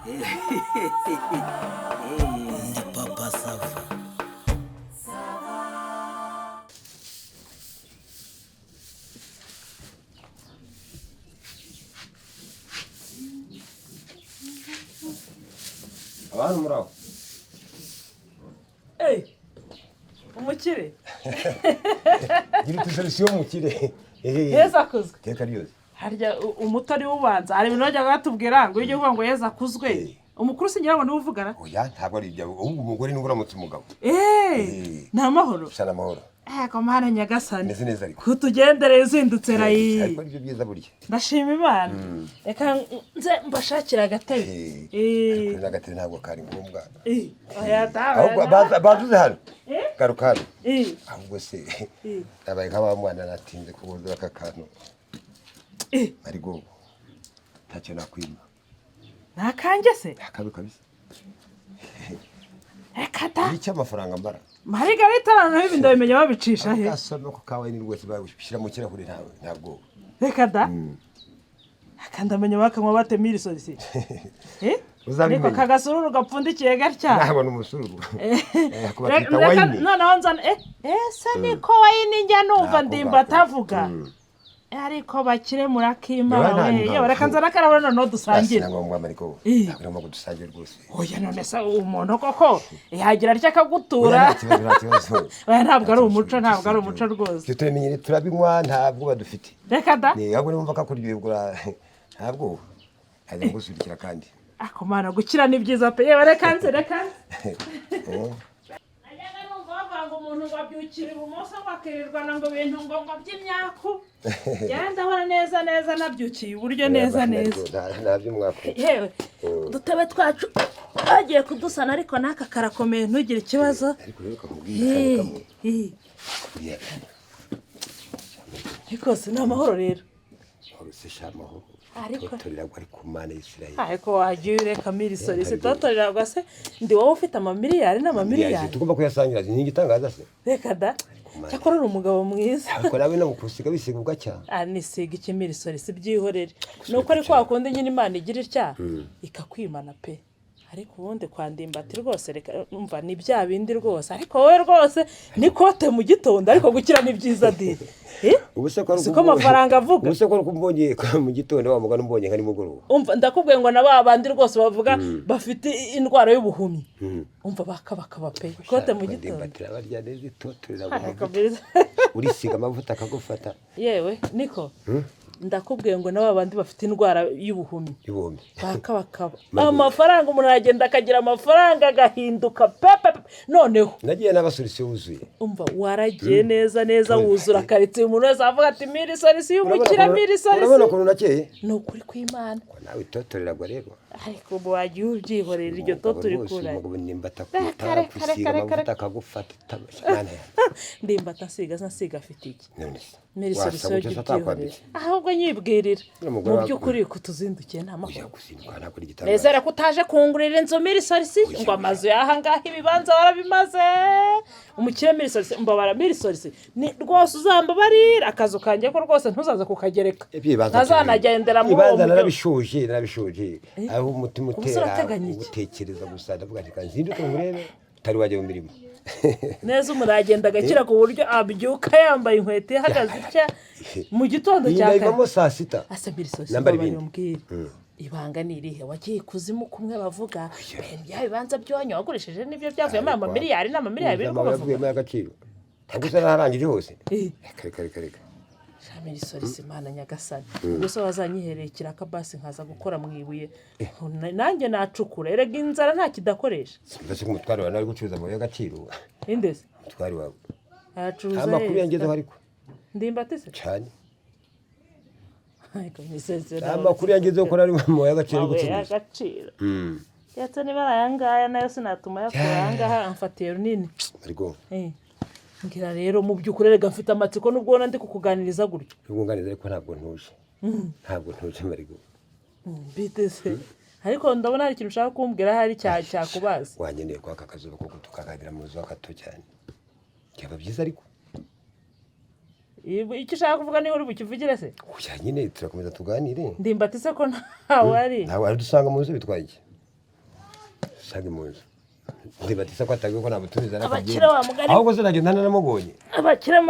Ndi Papa Sava. Abantu muraho. Ey, umukire. Gira uti solution mukire. Yezu akuzwe. Teka ryose. Harya umuto ari ubanza hari ibintu bajyaga batubwira ngo iyo ugiye kuvuga ngo Yezu akuzwe, umukuru singira ngo niwe uvugana. Oya, ntabwo ari ibyo, ahubwo umugore niwe uramutse umugabo. Ni amahoro. Gusa ni amahoro. Ego Mana nyagasani. Meze neza ariko. Kutugendereye uzindutse rayi. Ariko aribyo byiza burya. Ndashima Imana. Reka nze mbashakire agatebe. Ariko n'agatebe ntabwo kari ngombwa. Oya dawe. Ahubwo bazuze hano. Garuka hano. Ahubwo se nabaye nka wa mwana natinze kubuza aka kantu. Ariko ntacyo nakwima. Ni akanjye se? Ni akabi kabisa. Reka da. Ni icy'amafaranga mbara. Marigarita noneho ibi ndabimenya babicisha he? Agasoma ko kawaii ni rwose babishyira mu kirahure ntawe ntabwo. Reka da. Aka ndamenya bakanywa batema iri sorisi. Uzabimenya. Ariko kagasururu gapfundikiye gatya. Nabona umusururu. Kuba Reka twita wayini. Noneho nzana ese niko wayini njya numva Nako ndimba ngako. atavuga. Ariko bakire murakimara Yohana we. ntabwo. Yewe reka nzana akarahuri noneho dusangire. Nta ngombwa ariko. Ntabwo ngombwa dusangire rwose. Oya none se umuntu koko yagira atya akagutura. Oya, nta kibazo, nta kibazo. Oya ntabwo ari umuco, ntabwo ari umuco rwose. Ibyo turamenyere turabinywa ntabwo badufite. Reka da. Ni ahubwo nimba kakuryohera ntabwo. Ajya gusubikira kandi. Ako mana gukira ni byiza pe. Yewe reka nze, reka nze. Najyaga numva bavuga ngo umuntu ngo abyukira ibumoso ngo akirirwana ngo ibintu ngo ngo by'imyaku. Njyewe ndabona neza neza nabyukiye iburyo neza neza. Nta by'umwaku. Yewe udutebe twacu bagiye kudusana ariko n'aka karakomeye ntugire ikibazo. Ariko rero kakubwira kamwe. Ariko si ni amahoro rero. Amahoro se sha amahoro. Ariko Totoreragwa ari ku Mana y'Isirayeli. Ariko wagiye ureka mirisori se totoreragwa se ndi wowe ufite amamiliyari n'amamiliyari. Tugomba kuyasangira ni igitangaza se. Reka da. Cyakora uri umugabo mwiza. Ariko nawe no kusiga bisiga ugacya. Nisiga iki mirisori si byihorere. Nuko ari kwa kundi nyine Imana igira itya ikakwimana pe. Ariko ubundi kwa Ndimbati rwose reka umva ni bya bindi rwose. Ariko wowe rwose ni kote mu gitondo ariko gukira ni byiza di. Ubu se ko ari Siko amafaranga avuga. Ubu se ko ari kumbonye mu gitondo wa mugani umbonye nka nimugoroba. Umva ndakubwiye ngo na ba bandi rwose bavuga bafite indwara y'ubuhumyi. Umva bakabakaba pe. Kote mu gitondo. Ndimbati arabarya neza itotorera Ariko amavuta. byiza. Urisiga amavuta akagufata. Yewe niko. Ndakubwiye ngo na ba bandi bafite indwara y'ubuhumyi. Y'ubuhumyi. Bakabakaba. Amafaranga umuntu aragenda akagira amafaranga agahinduka pe pe pe. Noneho. Nagiye n'abasolisiyo wuzuye. Umva waragiye neza neza wuzura karitsiye umuntu wese avuga ati miri solisiyo umukira miri solisiyo. Urabona ukuntu nakeye? Ni ukuri kw'Imana. Ko nawe itotoreragwa rero. Ariko ubu wagiye ubyihorera iryo toto urikura. Umugabo Ndimbati Reka, akwita, reka, akusiga reka, amavuta reka. akagufata, Imana yanjye. Ndimbati asiga nasiga afite iki? None se, Miri wasaba solisiyo icyo jya atakwambitse? ubyihorera. Ahubwo nyibwirira. Uriya mugore Mu wa- by'ukuri kutuzindukiye nta mahoro. Oya, kuzinduka ntabwo ari igitangaza. Nezere ko utaje kungurira inzu miri solisiyo ngo amazu y'aha ngaha ibibanza warabimaze. Umukire miri solisiyo, mbabara miri solisiyo. Ni rwose uzambabarira akazu kanjye ko rwose ntuzaze kukagereka. Ibibanza Ntazanagendera muri uwo Ibibanza mujyi. narabishuje, narabishuje. Aho umutima Ubu se utera, urateganya iki? utekereza gusa ndavuga nti kanzinduke nkurebe utari wajya mu mirimo. Neza umuntu aragenda agakira ku buryo abyuka yambaye inkweto ihagaze itya mu gitondo cya kare. Ndayivamo saa sita. Asa miri solisiyo Nambara mbabarira ibindi. umbwire. Ibanga ni irihe? Wagiye ikuzimu kumwe bavuga, bya bibanza byonyo wagurishije nibyo byavuyemo aya mamiliyari n'amamiliyari biri Amabuye kubavuga. avuyemo y'agaciro. Ntabwo usa n'aharangije hose. Reka, reka, reka, reka. Miri solisiyo Imana nyagasani. Ubwo wazanyihereye ikiraka basi nkaza gukora mu ibuye. Nanjye nacukura. Erega inzara nta kidakoresha. Mbese ko umutware wawe nawe ari gucuruza amabuye y'agaciro. Inde se? Umutware wawe. Ayacuruza Amakuru he? yangezeho ariko. Ndimbati se? Cyane. Ariko miseze Amakuru yangezeho ko ari amabuye y'agaciro ari Amabuye gucuruza. y'agaciro. Ndetse niba ari aya ngaya nayo sinatuma ayakura aya ngaha amfatiye runini. Ariko. Mbwira rero mu by'ukuri erega mfite amatsiko nubwo ubona ndi kukuganiriza gutyo. Nkunganiza ariko ntabwo ntuje. Ntabwo ntuje Marigo. Bite se? Ariko ndabona hari ikintu ushaka kumbwira ahari cyakubaza. Wanyeneye kwaka akazuba kuko tukaganira mu zuba gato cyane. Byaba byiza ariko. Icyo ushaka kuvuga niho uri bukivugire se? Oya nyine turakomeza tuganire. Ndimbati se ko ntawe ari? Ntawe ari dusanga mu nzu bitwaye iki? Sange mu nzu. Ndibatisa ko atagiye ko namutumiza Abakire wa mugani. Ahubwo se nagenda naramubonye. Abakire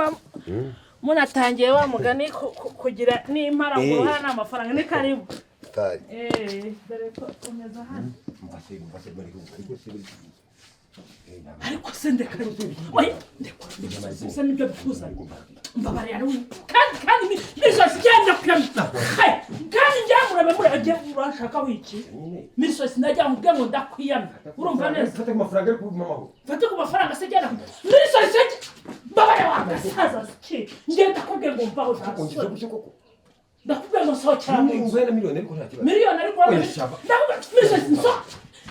munatangiye wa mugani kugira n'impara ngo uruhara ni amafaranga ni karibu. Tari. Dore ko umeze hano. Mfase mfase bari ariko se Ariko se ndeka oya ndekura bisa nibyo bikuzanye mbabarira kandi misosi genda kuyamita kandi njya murabe murabye urashaka wiki misosi najya nkubwe ngo ndakwiyamye urumva neza. Fata ku mafaranga ariko mama ho. Fata ku mafaranga se genda misosi mbabarira wagasaza ki ngenda kubwe ngo mvaho Ungize gutyo koko. Ndakubwiye ngo sohokera mu nzu. Nguhe na miliyoni ariko nta kibazo. Miliyoni ariko ndakubwiye misosi nso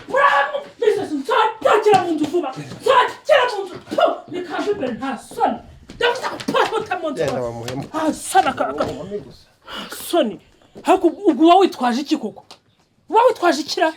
muramu misosi nsohokera mu nzu vuba nsohokera mu nzu nikaje imbere nta soni ndavuze ko pahuta mu nzu Genda bamuhemu. nta soni aka soni ariko ubwo uba witwaje iki koko uba witwaje ikira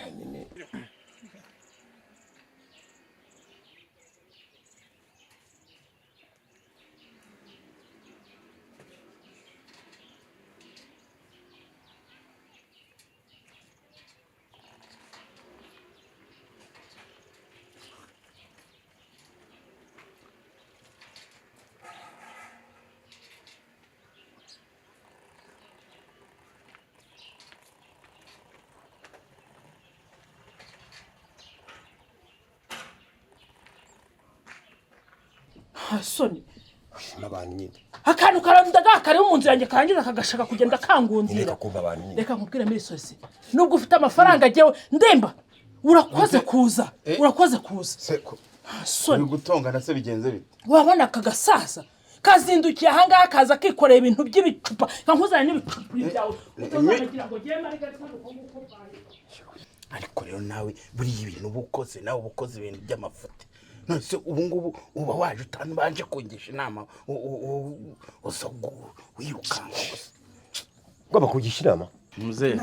soni Abantu nyine. Akantu karandaga kari mu nzu yanjye karangiza kagashaka kugenda kangunzira. Reka kumva abantu nyine. Reka nkubwire misosi nubwo ufite amafaranga jyewe ndemba urakoze kuza urakoze kuza. Soni uri gutongana se bigenze bite? Wabona aka gasaza kazindukiye ahangaha kaza kikoreye ibintu by'ibicupa kankuzana n'ibicupa byawe utazanagira ngo jyewe marega uko mbaye. Ariko rero nawe buriya ibintu uba ukoze nawe uba ukoze ibintu by'amafuti. None se ubu ngubu uba waje utabanje kungisha inama uza wirukanka gusa. Ngomba kugisha inama? Muzehe.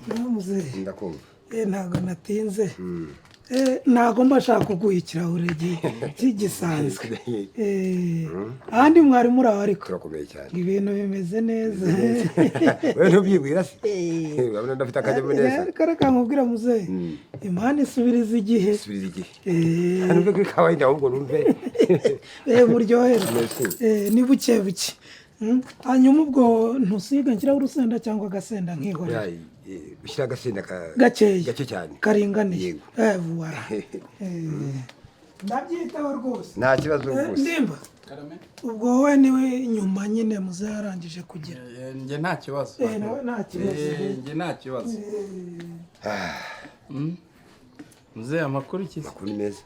Muzehe. Ndakumva. Ntabwo natinze. Ntabwo mba nshaka kuguha ikirahure kigisanzwe. Ahandi mwari muri aho ariko. Turakomeye cyane. Ibintu bimeze neza. Wewe ntubyibwira se? Urabona ndafite akanyamuneza. Reka nkubwira muzehe. Imana isubiriza igihe. Isubiriza igihe. Numve kuri kawaida ahubwo numve. Muryohere. Ni buke buke. Hanyuma ubwo ntusiga nshyiraho urusenda cyangwa agasenda nkihorera. Ushyira agasenda gakeya gake cyane karinganiye. Voilà. Ndabyitaho rwose. Nta kibazo rwose. Ndimba. Ubwo wowe niwe nyuma nyine muzarangije kugira. Nge nta kibazo. Nawe nta kibazo. Nge nta kibazo. Muzehe amakuru iki? Amakuru ni meza.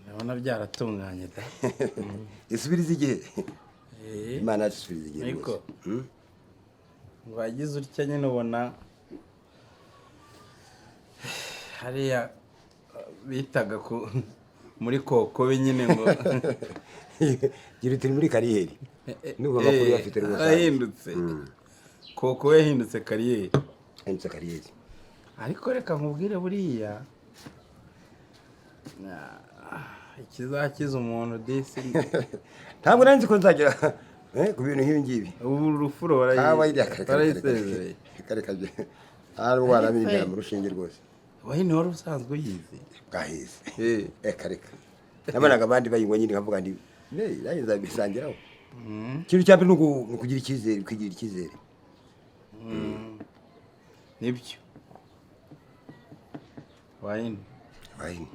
Ndabona byaratunganye da. Isubiriza igihe. Imana isubiriza igihe rwose. Wagize utya nyine ubona hariya bitaga ku muri kokobe nyine ngo gira uti muri kariyeri. Nuba amakuru bafite rwose. Arahindutse. Kokobe yahindutse kariyeri. Yahindutse kariyeri. Ariko reka nkubwire buriya ikizakiza umuntu disi. Ntabwo nari nzi ko nzagera ku bintu nk'ibi ngibi. Ubu urufuro barayisezereye. Arwara bindera mu rushinge rwose. Wayini wari usanzwe uyizi? Bwahize. Reka. Nabonaga abandi bayinywa nyine nkavuga nti nanjye nzabisangiraho. Ikintu cya mbere ni ukugira icyizere, kwigirira icyizere. Nibyo. Wayini. Wayini.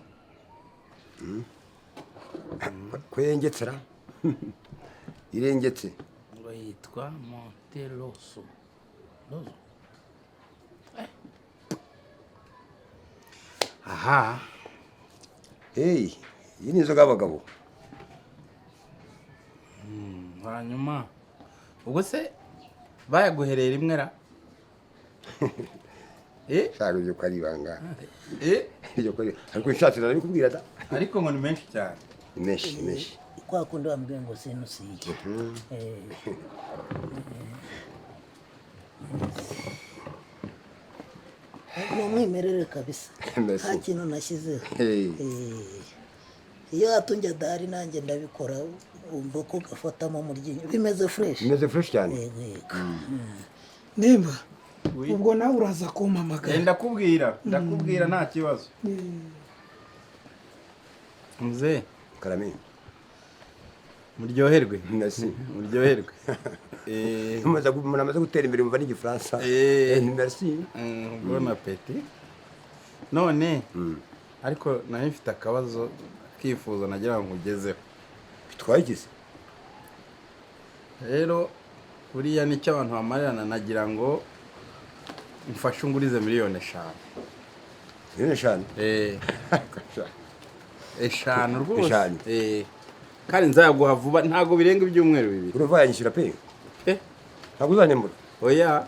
Kwengetsera. Irengetse. Ngo yitwa Monterosso. Rosso. Aha. Hey, iyi ni inzoga y'abagabo. Hanyuma ubwo se bayaguhereye rimwe ra? Shaka ibyo ko ari ibanga. Ariko nshatse narabikubwira da. Ariko ngo ni menshi cyane. Ni menshi, menshi. Kwa kundi wambwiye ngo sinusige. Ni umwimerere kabisa. Nta kintu nashyizeho. Iyo hatunjye adahari nanjye ndabikora wumva ko gafatamo mu ryinyo bimeze fresh. Bimeze fresh cyane. Yego. Nimba Ubwo nawe uraza kumpamagara. Ndakubwira, ndakubwira, nta kibazo muzehe. Karame. Muryoherwe. Merci. Muryoherwe. Umuntu amaze gutera imbere mva n'igifaransa. Merci. Bon appétit. None ariko nari mfite akabazo kifuzo nagira ngo nkugezeho. Bitwaye. Rero buriya nicyo abantu bamarirana, nagira ngo mfashe ungurize 5 miliyoni. 5 miliyoni? 5 rwose. 5. Kandi nzayaguha vuba, ntabwo birenga ibyumweru 2. Urumva yanyishyura pe? Pe. Ntabwo uzanyambura? Oya.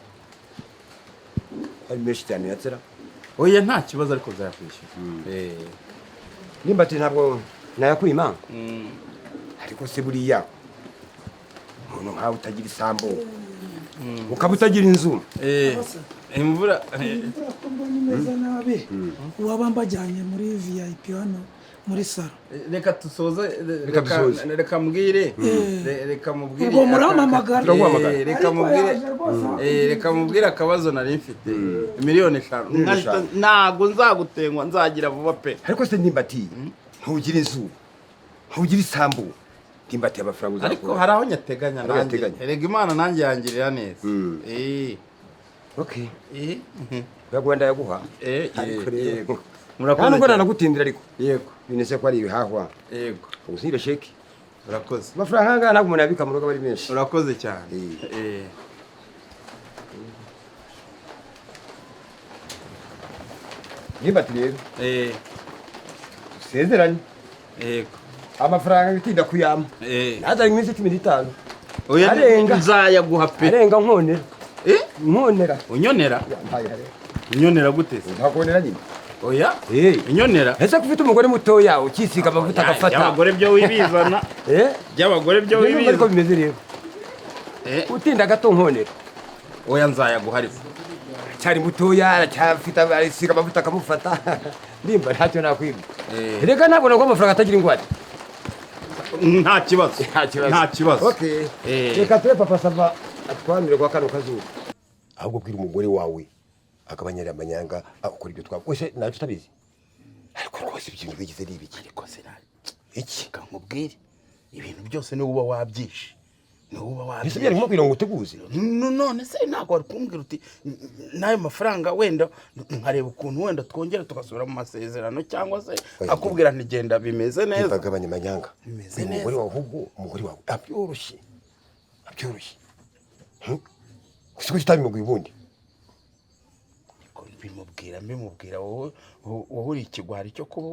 Ari menshi cyane yatsera. Oya, nta kibazo, ariko nzayakwishyura. Nimba ati ntabwo nayakwima, ariko se buriya umuntu nkawe utagira isambu, ukaba utagira inzu? Imvura. Imvura ko mbona imeze nabi, uwaba mbajyanye muri VIP hano muri salo? Reka dusoze. Reka dusoze. Reka mbwire, reka mubwire. Ubwo murampamagara. Turaguhamagara. Reka Ariko mubwire. yaje rwose. Reka mubwire akabazo nari mfite, 5 miliyoni. Miliyoni Nkahita- 5. Ntabwo nzagutengwa, nzagira vuba pe. Ariko se ndimbati, ntugira inzu, ntugira isambu, ndimbati, amafaranga Ariko uzakura? hari aho nyateganya. Hari aho Nanjye nyateganya. erega Imana nanjye yangirira neza. Okay, uraguha, ndayaguha. Ariko rero Yego. nta Murakoze nubwo cyane. nanagutindira, ariko Yego. binese ko ari ibihahwa. Yego. Ugusinyire sheki. Urakoze. Amafaranga nk'aya ntabwo umuntu yabika mu rugo, aba ari menshi. Urakoze cyane. Ndimbati rero, dusezeranye. Yego. Amafaranga bitinda kuyama, ntazari iminsi 15. Oya. Arenga. Nzayaguha pe. Arenga nkonera. Nkonera. Unyonera? Yampaye arenga. Unyonera gute se? Ntakonera nyine. Oya. Unyonera? Ese ko ufite umugore mutoya ukisiga amavuta agafata? By'abagore byo wibizana. By'abagore byo Ibyo numva ariko wibizana. bimeze rero, utinda gato nkonera. Oya, nzayaguha ariko. Cyari mutoya, aracyafite, arisiga amavuta akamufata. Ndimba ntacyo nakwibwa. Reka, ntabwo naguha amafaranga atagira ingwate. Nta kibazo. Nta kibazo. Nta kibazo. Okay. Reka tube Papa Sava atwanire kwa kano kazuba. Ahubwo bwira umugore wawe akabanyarira amanyanga, akora ibyo twaba wese ntacyo utabizi, ariko rwose ibyo bintu bigize ni ibiki? Ariko se Iki? Reka nkubwire, ibintu byose niwe uba wabyishe, niwe uba Ese byari wabyishe. nko kugira ngo uteguze? None se ntabwo wari kumbwira uti n'ayo mafaranga wenda nkareba ukuntu wenda twongera tugasubira mu masezerano, cyangwa se Oya, akubwira nti genda bimeze neza? Bagabanya amanyanga. Bimeze Uyu neza. mugore wawe, ahubwo umugore wawe abyoroshye, abyoroshye. Gusa ko kitabimubwiye ubundi? Ariko mbimubwira, mbimubwira, wowe wowe uri ikigwari cyo kuba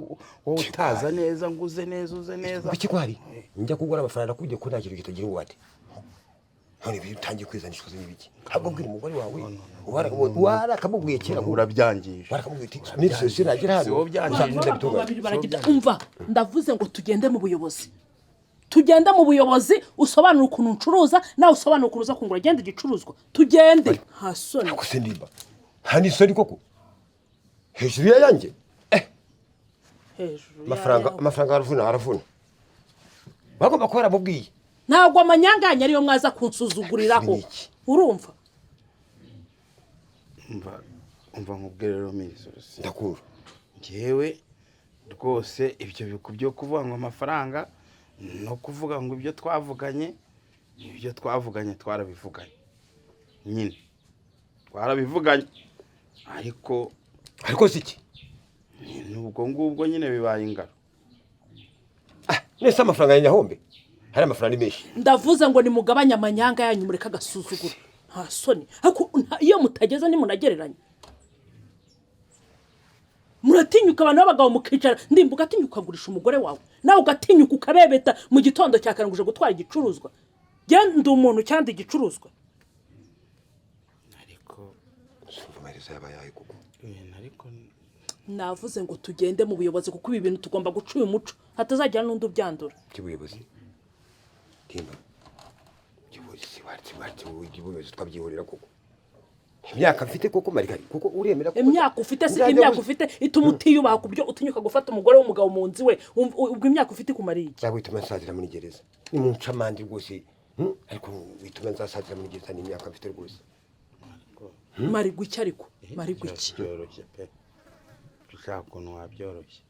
wowe utaza neza ngo uze neza, uze neza. Kuki kwari njya kugura amafaranga nakubwiye ko nta kintu kitagira ingwate? None ibi utangiye kwizanisha n'ibiki? Ahubwo bwira umugore wawe, warakamubwiye kera ahubwo. Urabyangije. Warakamubwiye uti minsi yose nagera hano Si wowe ubyangije. uzagenda Abagabo bitunganye. babiri baragenda. Umva, ndavuze ngo tugende mu buyobozi, tugende mu buyobozi, usobanura ukuntu ncuruza, nawe usobanura ukuntu uza kungura. Genda igicuruzwa, tugende, nta soni. Ariko se ndimba, nta n'isoni koko hejuru ya yanjye? Hejuru Amafaranga, yawe. amafaranga aravuna, aravuna. Bagomba kuba baramubwiye. Ntabwo amanyanganya ariyo mwaza kunsuzuguriraho. Iki? Urumva? Umva, umva nkubwire rero, minisitiri. Ndakumva. Njyewe rwose ibyo biku byo kuvuga ngo amafaranga no kuvuga ngo ibyo twavuganye, ibyo twavuganye twarabivuganye nyine, twarabivuganye, ariko Ariko si iki? Ni ubwo ngubwo nyine bibaye ingaro. Nese amafaranga ya nyahombe hari amafaranga ni menshi. Ndavuze ngo nimugabanye amanyanga yanyu, mureke agasuzuguro, nta soni. Ariko iyo mutageze nimunagereranya, muratinyuka abantu b'abagabo mukicara, ndimba ugatinyuka ukagurisha umugore wawe, nawe ugatinyuka ukabebeta mu gitondo cya kare ngo uje gutwara igicuruzwa. Genda, umuntu cyangwa igicuruzwa. Ariko Sumva amaherezo yaba yayo koko. Ibintu ariko Navuze ngo tugende mu buyobozi, kuko ibi bintu tugomba guca uyu muco, hatazagira n'undi ubyandura. By'ubuyobozi, timba, by'ubuyobozi watsi watsi by'ubuyobozi twabyihorera koko. Imyaka mfite koko, marikari koko, uremera koko? Imyaka ufite si Nzajya imyaka ufite ituma utiyubaha ku byo utinyuka gufata umugore w'umugabo mu nzu iwe. Ubwo imyaka ufite ikumariye iki? Cyangwa wituma nsazira muri gereza ni mu ncamande rwose, Ariko wituma nzasazira muri gereza n'imyaka mfite rwose. Mari guki ariko mari guki. Byoroshye pe, ushaka ukuntu wabyoroshye.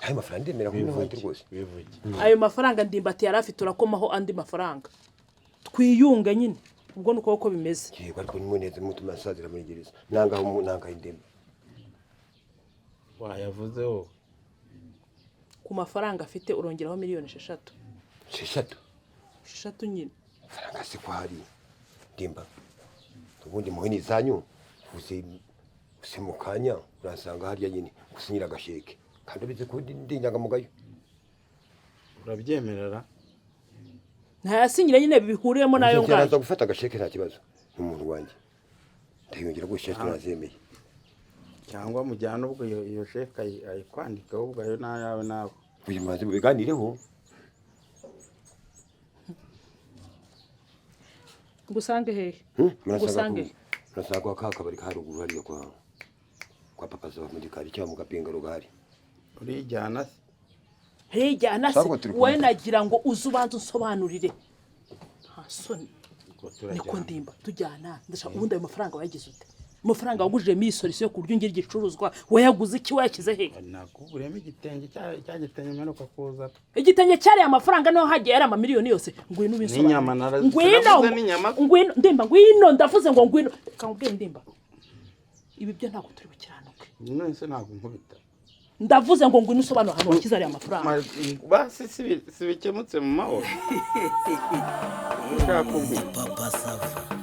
Ayo mafaranga ndemera ko n'abandi rwose. Bivuge. Ayo mafaranga Ndimbati yari afite, urakomaho andi mafaranga twiyunge nyine, ubwo ni uko bimeze. Yego, ariko nimuneze mutuma nsazira muri gereza, nangaho nangaho indembe. Wayavuze wowe. Ku mafaranga afite urongeraho miliyoni 6. 6? 6 nyine. Faranga se ko hari ndimba, ubundi muhe zanyu uze use mu kanya uransanga harya nyine gusinyira agasheke, kandi ubizi ko ndi inyangamugayo. Urabyemerera? Ntayasinyira nyine bihuriyemo n'ayo ngayo. Araza gufata agasheke, nta kibazo, ni umuntu wanjye, ndayongera gushyira turazemeye. Cyangwa mujyane ubwo iyo sheke ayikwandikeho ubwo, ayo n'ayawe nawe. Uyu muhanzi mubiganireho. Ngusange hehe? Murasanga Ngusange. Murasanga kwa ka kabari ka haruguru hariya kwa papa Sava mu gikari cyangwa mu gapingaro gahari. Urijyana se? Hirya se. Sabwo turi kumwe. Wowe nagira ngo uze ubanze unsobanurire, nta soni. Ubwo Niko. turajyana. Ndimba, tujyana, ndashaka ubundi ayo mafaranga wayagize ute? Amafaranga wagujijemo iyi solution ku buryo ungira igicuruzwa, wayaguze iki? Wayashyize he? Nakuguriyemo igitenge, cya gitenge mperuka kuza. Igitenge cyariye amafaranga niho hagiye yari amamiliyoni yose. Ngwino ubinsobanurire. N'inyama Ngwino. sinavuze n'inyama. Ngwino Ndimba, ngwino, ndavuze ngo ngwino. Reka nkubwire Ndimba, ibi byo ntabwo turi bukiranuke. None se ntabwo nkubita? Ndavuze ngo ngwino usobanure ahantu washyize ariya mafaranga. Basi si bikemutse mu mahoro, ushaka kumbwira. Papa Sava.